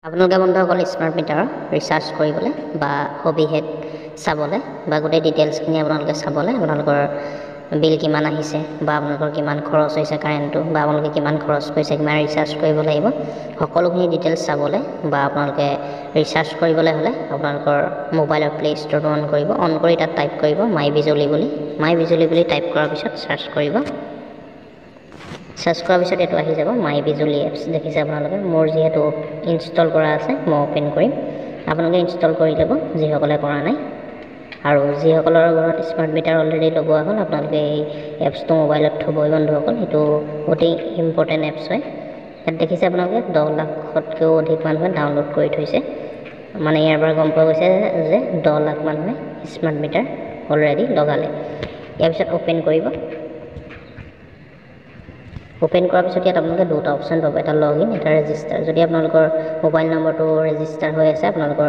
আপোনালোকে বন্ধুসকল স্মাৰ্ট মিটাৰৰ ৰিচাৰ্জ কৰিবলৈ বা সবিশেষ চাবলৈ বা গোটেই ডিটেইলছখিনি আপোনালোকে চাবলৈ, আপোনালোকৰ বিল কিমান আহিছে বা আপোনালোকৰ কিমান খৰচ হৈছে কাৰেণ্টটো বা আপোনালোকে কিমান খৰচ কৰিছে, কিমান ৰিচাৰ্জ কৰিব লাগিব, সকলোখিনি ডিটেইলছ চাবলৈ বা আপোনালোকে ৰিচাৰ্জ কৰিবলৈ হ'লে আপোনালোকৰ মোবাইলৰ প্লে' ষ্ট'ৰটো অন কৰিব। অন কৰি তাত টাইপ কৰিব মাই বিজুলী বুলি। মাই বিজুলী বুলি টাইপ কৰাৰ পিছত চাৰ্চ কৰিব। চাৰ্চ কৰাৰ পিছত এইটো আহি যাব মাই বিজুলী এপছ। দেখিছে আপোনালোকে, মোৰ যিহেতু ইনষ্টল কৰা আছে মই অ'পেন কৰিম। আপোনালোকে ইনষ্টল কৰি ল'ব যিসকলে কৰা নাই। আৰু যিসকলৰ ঘৰত স্মাৰ্ট মিটাৰ অলৰেডি লগোৱা হ'ল, আপোনালোকে এই এপছটো মোবাইলত থ'বই বন্ধুসকল। এইটো অতি ইম্পৰ্টেণ্ট এপছ হয়। ইয়াত দেখিছে আপোনালোকে 10 লাখতকৈও অধিক মানুহে ডাউনলোড কৰি থৈছে। মানে ইয়াৰ পৰা গম পোৱা গৈছে যে 10 লাখ মানুহে স্মাৰ্ট মিটাৰ অলৰেডি লগালে। ইয়াৰ পিছত অ'পেন কৰিব। অ'পেন কৰাৰ পিছত ইয়াত আপোনালোকে দুটা অপশ্যন পাব, এটা লগ ইন, এটা ৰেজিষ্টাৰ। যদি আপোনালোকৰ মোবাইল নম্বৰটো ৰেজিষ্টাৰ হৈ আছে আপোনালোকৰ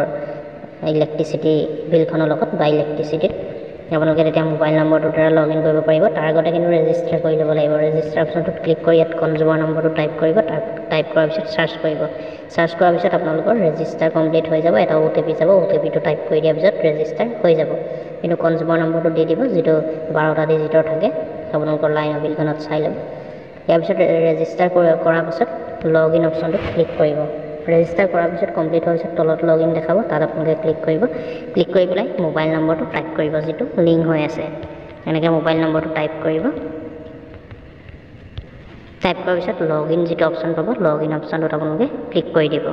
ইলেক্ট্ৰিচিটি বিলখনৰ লগত বা ইলেক্ট্ৰিচিটিত, আপোনালোকে তেতিয়া মোবাইল নম্বৰটোৰ দ্বাৰা লগ ইন কৰিব পাৰিব। তাৰ আগতে কিন্তু ৰেজিষ্টাৰ কৰি ল'ব লাগিব। ৰেজিষ্টাৰ অপশ্যনটোত ক্লিক কৰি ইয়াত কনজিউমাৰ নম্বৰটো টাইপ কৰিব। টাইপ কৰাৰ পিছত চাৰ্চ কৰিব। চাৰ্চ কৰাৰ পিছত আপোনালোকৰ ৰেজিষ্টাৰ কমপ্লিট হৈ যাব। এটা অ' টি পি যাব, অ' টি পিটো টাইপ কৰি দিয়াৰ পিছত ৰেজিষ্টাৰ হৈ যাব। কিন্তু কনজিউমাৰ নম্বৰটো দি দিব, যিটো 12টা ডিজিটৰ থাকে, আপোনালোকৰ লাইনৰ বিলখনত চাই ল'ব। ইয়াৰ পিছত ৰেজিষ্টাৰ কৰাৰ পাছত লগ ইন অপশ্যনটোত ক্লিক কৰিব। ৰেজিষ্টাৰ কৰাৰ পিছত কমপ্লিট হোৱাৰ পিছত তলত লগ ইন দেখাব, তাত আপোনালোকে ক্লিক কৰিব। ক্লিক কৰি পেলাই মোবাইল নম্বৰটো টাইপ কৰিব যিটো লিংক হৈ আছে। এনেকৈ মোবাইল নম্বৰটো টাইপ কৰিব। টাইপ কৰাৰ পিছত লগ ইন যিটো অপশ্যন পাব, লগ ইন অপশ্যনটোত আপোনালোকে ক্লিক কৰি দিব।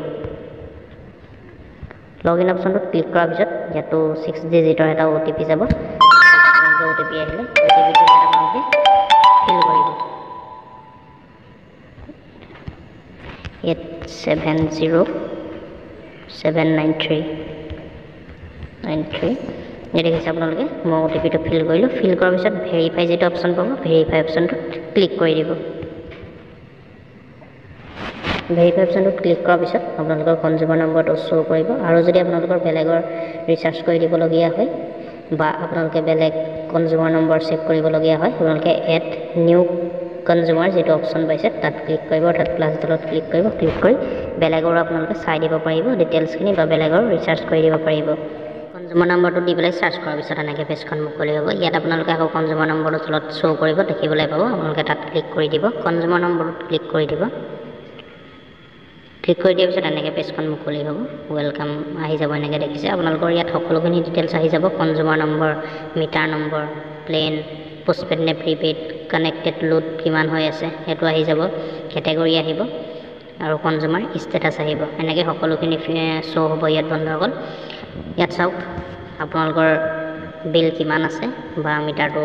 লগ ইন অপশ্যনটোত ক্লিক কৰাৰ পিছত ইয়াতো 6 ডিজিটৰ এটা অ' টি পি যাব। অ' টি পি আহিলে অ' টি পিটো ইয়াত আপোনালোকে ফিল কৰিব। ইয়াত 70793 93 এই দেখিছে আপোনালোকে, মই অ' টি পিটো ফিল কৰিলোঁ। ফিল কৰাৰ পিছত ভেৰিফাই যিটো অপশ্যন পাব, ভেৰিফাই অপশ্যনটোত ক্লিক কৰি দিব। ভেৰিফাই অপশ্যনটোত ক্লিক কৰাৰ পিছত আপোনালোকৰ কনজিউমাৰ নম্বৰটো শ্ব' কৰিব। আৰু যদি আপোনালোকৰ বেলেগৰ ৰিচাৰ্জ কৰি দিবলগীয়া হয় বা আপোনালোকে বেলেগ কনজিউমাৰ নম্বৰ ছেভ কৰিবলগীয়া হয়, আপোনালোকে এড নিউ কনজিউমাৰ যিটো অপশ্যন পাইছে তাত ক্লিক কৰিব, অৰ্থাৎ প্লাছ তলত ক্লিক কৰিব। ক্লিক কৰি বেলেগৰো আপোনালোকে চাই দিব পাৰিব ডিটেইলছখিনি বা বেলেগৰ ৰিচাৰ্জ কৰি দিব পাৰিব। কনজিউমাৰ নম্বৰটো দি পেলাই চাৰ্চ কৰাৰ পিছত এনেকৈ পেজখন মুকলি হ'ব। ইয়াত আপোনালোকে আকৌ কনজিউমাৰ নম্বৰটো তলত শ্ব' কৰিব, দেখিবলৈ পাব। আপোনালোকে তাত ক্লিক কৰি দিব, কনজিউমাৰ নম্বৰটোত ক্লিক কৰি দিব। ক্লিক কৰি দিয়াৰ পিছত এনেকৈ পেজখন মুকলি হ'ব, welcome আহি যাব। এনেকৈ দেখিছে আপোনালোকৰ ইয়াত সকলোখিনি ডিটেইলছ আহি যাব। Consumer number, meter number, plan, postpaid নে প্ৰিপেইড, কানেক্টেড লোড কিমান হৈ আছে সেইটো আহি যাব, কেটেগৰী আহিব আৰু কনজিউমাৰ ষ্টেটাছ আহিব। এনেকৈ সকলোখিনি শ্ব' হ'ব ইয়াত বন্ধুসকল। ইয়াত চাওক আপোনালোকৰ বিল কিমান আছে বা মিটাৰটো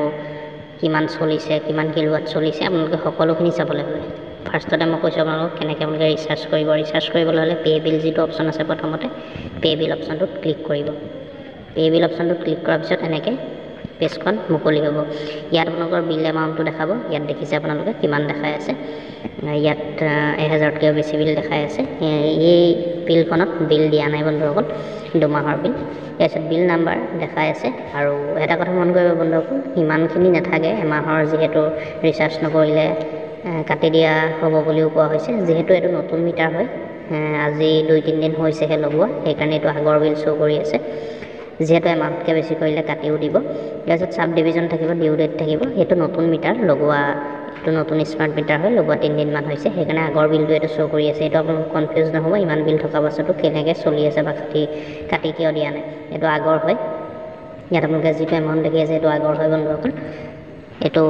কিমান চলিছে, কিমান কিলোৱাট চলিছে, আপোনালোকে সকলোখিনি চাবলৈ হ'লে ফাৰ্ষ্টতে মই কৈছোঁ আপোনালোকক কেনেকৈ আপোনালোকে ৰিচাৰ্জ কৰিব। ৰিচাৰ্জ কৰিবলৈ হ'লে পে' বিল যিটো অপশ্যন আছে, প্ৰথমতে পে' বিল অপশ্যনটোত ক্লিক কৰিব। পে' বিল অপশ্যনটোত ক্লিক কৰাৰ পিছত এনেকৈ পেজখন মুকলি হ'ব। ইয়াত আপোনালোকৰ বিল এমাউণ্টটো দেখাব। ইয়াত দেখিছে আপোনালোকে কিমান দেখাই আছে, ইয়াত 1000তকৈও বেছি বিল দেখাই আছে। এই বিলখনত বিল দিয়া নাই বন্ধুসকল, দুমাহৰ বিল। তাৰপিছত বিল নাম্বাৰ দেখাই আছে। আৰু এটা কথা মন কৰিব বন্ধুসকল, ইমানখিনি নাথাকে, এমাহৰ যিহেতু ৰিচাৰ্জ নকৰিলে কাটি দিয়া হ'ব বুলিও কোৱা হৈছে। যিহেতু এইটো নতুন মিটাৰ হয়, আজি 2-3 দিন হৈছেহে লগোৱা, সেইকাৰণে এইটো আগৰ বিল শ্ব' কৰি আছে। যিহেতু এমাহতকৈ বেছি কৰিলে কাটিও দিব। তাৰপিছত চাব ডিভিজন থাকিব, ডিউ ডেট থাকিব। সেইটো নতুন মিটাৰ লগোৱা, এইটো নতুন স্মাৰ্ট মিটাৰ হয়, লগোৱা 3 দিনমান হৈছে, সেইকাৰণে আগৰ বিলটো এইটো শ্ব' কৰি আছে। এইটো আপোনালোক কনফিউজ নহ'ব, ইমান বিল থকা পাছতো কেনেকৈ চলি আছে বা কাটি কিয় দিয়া নাই, এইটো আগৰ হয়। ইয়াত আপোনালোকে যিটো এমাউণ্ট দেখি আছে এইটো আগৰ হয় বন্ধুসকল। এইটো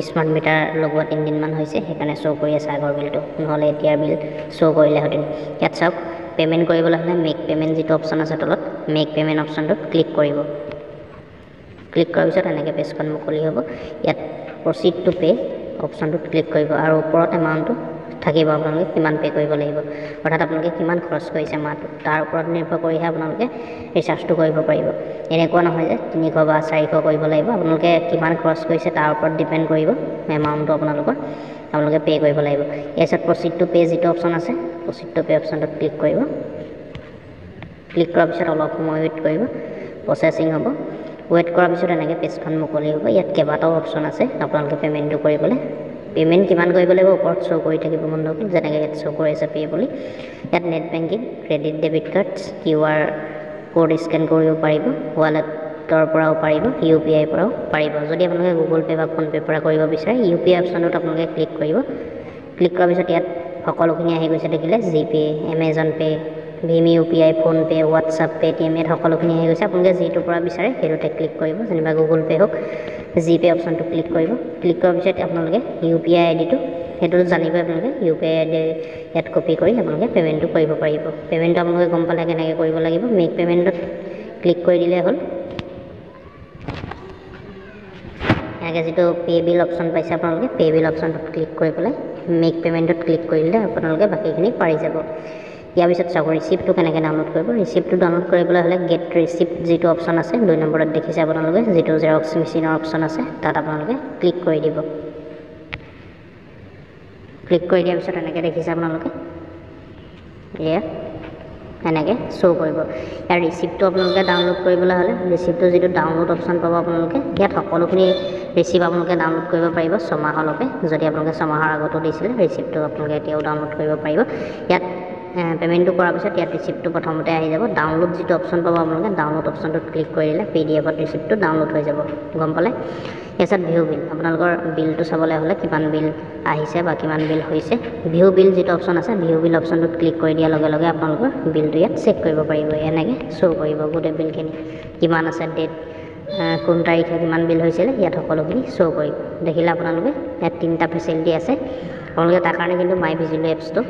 স্মাৰ্ট মিটাৰ লগোৱা 3 দিনমান হৈছে, সেইকাৰণে শ্ব' কৰি আছে আগৰ বিলটো, নহ'লে এতিয়াৰ বিল শ্ব' কৰিলেহেঁতেন। ইয়াত চাওক, পে'মেণ্ট কৰিবলৈ হ'লে মেক পে'মেণ্ট যিটো অপশ্যন আছে তলত, মেক পে'মেণ্ট অপশ্যনটোত ক্লিক কৰিব। ক্লিক কৰাৰ পিছত এনেকৈ পেজখন মুকলি হ'ব। ইয়াত প্ৰচিড টু পে' অপশ্যনটোত ক্লিক কৰিব আৰু ওপৰত এমাউণ্টটো থাকিব, আপোনালোকে কিমান পে' কৰিব লাগিব, অৰ্থাৎ আপোনালোকে কিমান খৰচ কৰিছে মাহটোত, তাৰ ওপৰত নিৰ্ভৰ কৰিহে আপোনালোকে ৰিচাৰ্জটো কৰিব পাৰিব। এনেকুৱা নহয় যে 300 বা 400 কৰিব লাগিব। আপোনালোকে কিমান খৰচ কৰিছে তাৰ ওপৰত ডিপেণ্ড কৰিব এমাউণ্টটো আপোনালোকৰ, আপোনালোকে পে' কৰিব লাগিব। ইয়াৰ পিছত প্ৰচিড টু পে' যিটো অপশ্যন আছে, প্ৰচিড টু পে' অপশ্যনটোত ক্লিক কৰিব। ক্লিক কৰাৰ পিছত অলপ সময় ৱেইট কৰিব, প্ৰচেছিং হ'ব। ৱেইট কৰাৰ পিছত এনেকৈ পেজখন মুকলি হ'ব। ইয়াত কেইবাটাও অপশ্যন আছে আপোনালোকে পে'মেণ্টটো কৰিবলৈ। পে'মেণ্ট কিমান কৰিব লাগিব ওপৰত শ্ব' কৰি থাকিব বন্ধুসকল, যেনেকৈ ইয়াত শ্ব' কৰি আছে পে' বুলি। ইয়াত net banking, credit debit cards, QR code scan কৰিব পাৰিব, ৱালেটৰ পৰাও পাৰিব, ইউ পি আইৰ পৰাও পাৰিব। যদি আপোনালোকে গুগল পে' বা ফোনপে'ৰ পৰা কৰিব বিচাৰে, ইউ পি আই অপশ্যনটোত আপোনালোকে ক্লিক কৰিব। ক্লিক কৰাৰ পিছত ইয়াত সকলোখিনি আহি গৈছে দেখিলে, জিপে', এমেজন পে', ভীম ইউ পি আই, ফোনপে', হোৱাটছআপ, পে'টিএম, ইয়াত সকলোখিনি আহি গৈছে। আপোনালোকে যিটোৰ পৰা বিচাৰে সেইটোতে ক্লিক কৰিব, যেনিবা গুগল পে' হওক, জিপে' অপশ্যনটো ক্লিক কৰিব। ক্লিক কৰাৰ পিছত আপোনালোকে ইউ পি আই আই ডিটো সেইটো জানিবই, আপোনালোকে ইউ পি আই আই ডি ইয়াত কপি কৰি আপোনালোকে পে'মেণ্টটো কৰিব পাৰিব। পে'মেণ্টটো আপোনালোকে গম পালে কেনেকৈ কৰিব লাগিব, মেক পে'মেণ্টত ক্লিক কৰি দিলেই হ'ল। এনেকৈ যিটো পে' বিল অপশ্যন পাইছে আপোনালোকে, পে' বিল অপশ্যনটোত ক্লিক কৰি পেলাই মেক পে'মেণ্টত ক্লিক কৰি দিলে আপোনালোকে বাকীখিনি পাৰি যাব। ইয়াৰ পিছত চাওক ৰিচিপ্টটো কেনেকৈ ডাউনলোড কৰিব। ৰিচিপ্টটো ডাউনলোড কৰিবলৈ হ'লে গেট ৰিচিপ্ট যিটো অপশ্যন আছে 2 নম্বৰত দেখিছে আপোনালোকে, যিটো জেৰক্স মেচিনৰ অপশ্যন আছে তাত আপোনালোকে ক্লিক কৰি দিব। ক্লিক কৰি দিয়াৰ পিছত এনেকৈ দেখিছে আপোনালোকে, এয়া এনেকৈ শ্ব' কৰিব। ইয়াৰ ৰিচিপ্টটো আপোনালোকে ডাউনলোড কৰিবলৈ হ'লে ৰিচিপ্টটো যিটো ডাউনলোড অপশ্যন পাব আপোনালোকে, ইয়াত সকলোখিনি ৰিচিপ্ট আপোনালোকে ডাউনলোড কৰিব পাৰিব ছমাহলৈকে। যদি আপোনালোকে ছমাহৰ আগতো দিছিলে ৰিচিপ্টটো আপোনালোকে এতিয়াও ডাউনলোড কৰিব পাৰিব। ইয়াত পে'মেণ্টটো কৰাৰ পিছত ইয়াত ৰিচিপ্টটো প্ৰথমতে আহি যাব। ডাউনলোড যিটো অপশ্যন পাব আপোনালোকে, ডাউনলোড অপশ্যনটোত ক্লিক কৰি দিলে পি ডি এফত ৰিচিপ্টটো ডাউনলোড হৈ যাব, গম পালে। ইয়াৰ ভিউ বিল, আপোনালোকৰ বিলটো চাবলৈ হ'লে কিমান বিল আহিছে বা কিমান বিল হৈছে, ভিউ বিল যিটো অপশ্যন আছে ভিউ বিল অপশ্যনটোত ক্লিক কৰি দিয়াৰ লগে লগে আপোনালোকৰ বিলটো ইয়াত চেক কৰিব পাৰিব। এনেকৈ শ্ব' কৰিব গোটেই বিলখিনি কিমান আছে, ডেট কোন তাৰিখে কিমান বিল হৈছিলে, ইয়াত সকলোখিনি শ্ব' কৰিব। দেখিলে আপোনালোকে ইয়াত 3টা ফেচিলিটি আছে। আপোনালোকে তাৰ কাৰণে কিন্তু মাই বিজুলী এপছটো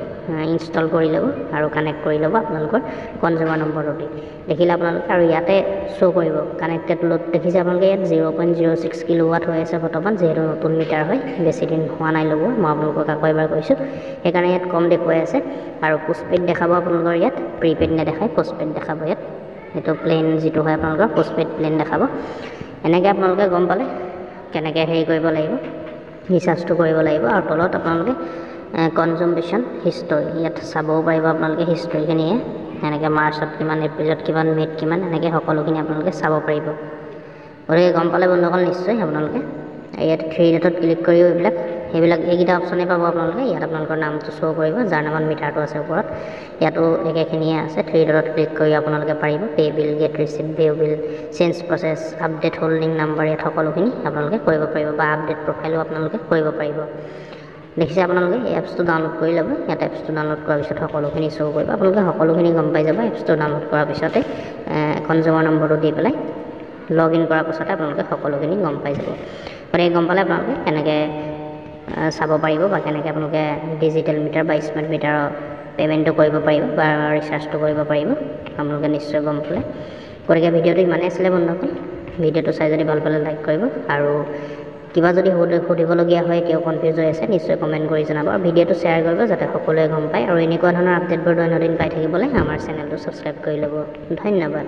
ইনষ্টল কৰি ল'ব আৰু কানেক্ট কৰি ল'ব আপোনালোকৰ কনজিউমাৰ নম্বৰটো দি। দেখিলে আপোনালোকে আৰু ইয়াতে শ্ব' কৰিব কানেক্টেড লোড। দেখিছে আপোনালোকে ইয়াত 0.06 কিলোৱাট হৈ আছে বৰ্তমান, যিহেতু নতুন মিটাৰ হয়, বেছি দিন হোৱা নাই লগোৱা, মই আপোনালোকক আকৌ এবাৰ কৈছোঁ, সেইকাৰণে ইয়াত কম দেখুৱাই আছে। আৰু পোষ্টপেইড দেখাব আপোনালোকৰ ইয়াত, প্ৰিপেইড নেদেখায়, পোষ্টপেইড দেখাব ইয়াত। সেইটো প্লেন যিটো হয় আপোনালোকৰ পোষ্টপেইড প্লেন দেখাব। এনেকৈ আপোনালোকে গম পালে কেনেকৈ হেৰি কৰিব লাগিব, ৰিচাৰ্জটো কৰিব লাগিব। আৰু তলত আপোনালোকে কনজুমশ্যন হিষ্টৰী ইয়াত চাবও পাৰিব আপোনালোকে হিষ্টৰীখিনিয়ে, এনেকৈ মাৰ্চত কিমান, এপ্ৰিলত কিমান, মে'ত কিমান, এনেকৈ সকলোখিনি আপোনালোকে চাব পাৰিব। গতিকে গম পালে বন্ধুসকল নিশ্চয় আপোনালোকে ইয়াত 3 ডটত ক্লিক কৰিও সেইবিলাক এইকেইটা অপশ্যনেই পাব আপোনালোকে। ইয়াত আপোনালোকৰ নামটো শ্ব' কৰিব, যাৰ নামত মিটাৰটো আছে ওপৰত, ইয়াতো একেখিনিয়ে আছে। 3 ডটত ক্লিক কৰি আপোনালোকে পাৰিব pay bill, get receipt, view bill, change process, update holding number, ইয়াত সকলোখিনি আপোনালোকে কৰিব পাৰিব বা আপডেট প্ৰফাইলো আপোনালোকে কৰিব পাৰিব। দেখিছে আপোনালোকে এই এপছটো ডাউনলোড কৰি ল'ব। ইয়াত এপছটো ডাউনলোড কৰাৰ পিছত সকলোখিনি শ্ব' কৰিব, আপোনালোকে সকলোখিনি গম পাই যাব। এপছটো ডাউনলোড কৰাৰ পিছতে কনজিউমাৰ নম্বৰটো দি পেলাই লগ ইন কৰাৰ পাছতে আপোনালোকে সকলোখিনি গম পাই যাব। গতিকে গম পালে আপোনালোকে কেনেকৈ চাব পাৰিব বা কেনেকৈ আপোনালোকে ডিজিটেল মিটাৰ বা স্মাৰ্ট মিটাৰৰ পে'মেণ্টটো কৰিব পাৰিব বা ৰিচাৰ্জটো কৰিব পাৰিব, আপোনালোকে নিশ্চয় গম পালে। গতিকে ভিডিঅ'টো ইমানেই আছিলে বন্ধুসকল। ভিডিঅ'টো চাই যদি ভাল পালে লাইক কৰিব, আৰু কিবা যদি সুধিবলগীয়া হয়, এতিয়াও কনফিউজ হৈ আছে, নিশ্চয় কমেণ্ট কৰি জনাব আৰু ভিডিঅ'টো শ্বেয়াৰ কৰিব যাতে সকলোৱে গম পায়। আৰু এনেকুৱা ধৰণৰ আপডেটবোৰ দৈনন্দিন পাই থাকিবলৈ আমাৰ চেনেলটো ছাবস্ক্ৰাইব কৰি ল'ব। ধন্যবাদ।